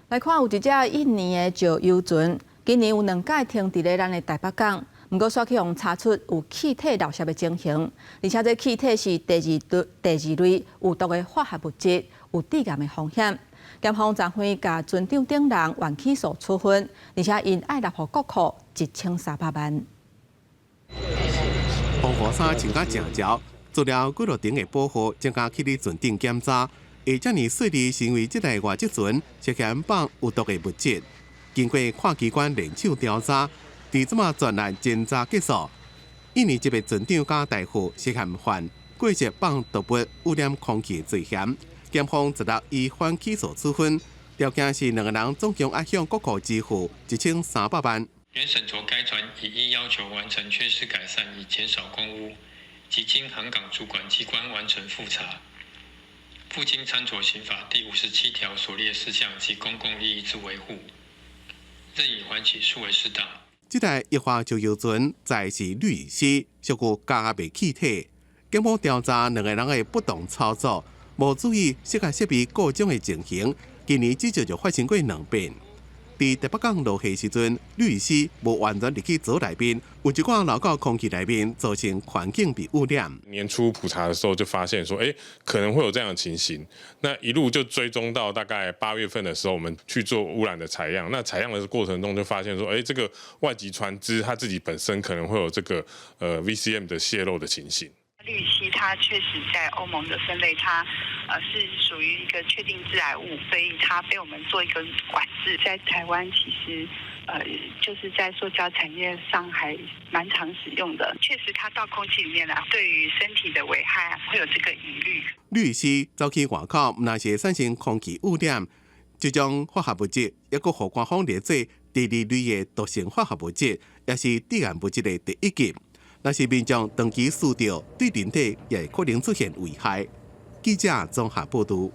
來看有一隻印尼的石油船，今年有兩擺停佇咧咱的台北港，毋過煞去予查出有氣體漏洩的情形，而且這氣體是第二類有毒的化學物質，有致癌的風險。檢方昨昏共船長等人緩起訴處分，而且𪜶愛納予國庫1300萬。防護衫穿甲誠潮，做了幾落頂的保護，專家去佇船頂檢查，會遮爾細膩，是因為這台外籍船涉嫌放有毒的物質。經過跨機關聯手調查，佇這馬全案偵查結束。印尼籍的船長佮大副涉嫌犯過失放毒物污染空氣罪嫌，檢方十六依緩起訴處分，條件是兩個人總共愛向國庫支付1300萬。原審酌該船已依要求完成缺失改善，以減少空污，及經航港主管機關完成複查，復經參酌刑法第57條所列事項及公共利益之維護，認以緩起訴為適當。這台液化石油船載是氯乙烯，屬於加壓的氣體。檢方調查兩個人的不當操作，無注意釋壓設備故障的情形，今年至少就發生過兩遍。佇台北港落貨時陣，氯乙烯無完全入去槽內面，有一寡流到空氣內面，造成環境被污染。年初普查的時候就發現說，可能會有這樣的情形。那一路就追蹤到大概8月份的時候，我們去做污染的採樣。那採樣的過程中就發現說，這個外籍船隻它自己本身可能會有這個VCM 的洩漏的情形。氯乙烯它確實在歐盟的分類，它是屬於一個確定致癌物，所以它被我們做一個管制。在台灣其實就是在塑膠產業上還蠻常使用的。確實，它到空氣裡面來，對於身體的危害會有這個疑慮。氯乙烯走去外口，毋但是會產生空氣污染，這種化學物質抑閣予官方列做第二類的毒性化學物質，也是致癌物質的第一級。若是民眾長期吸著，對人體也可能出現危害。記者綜合報導。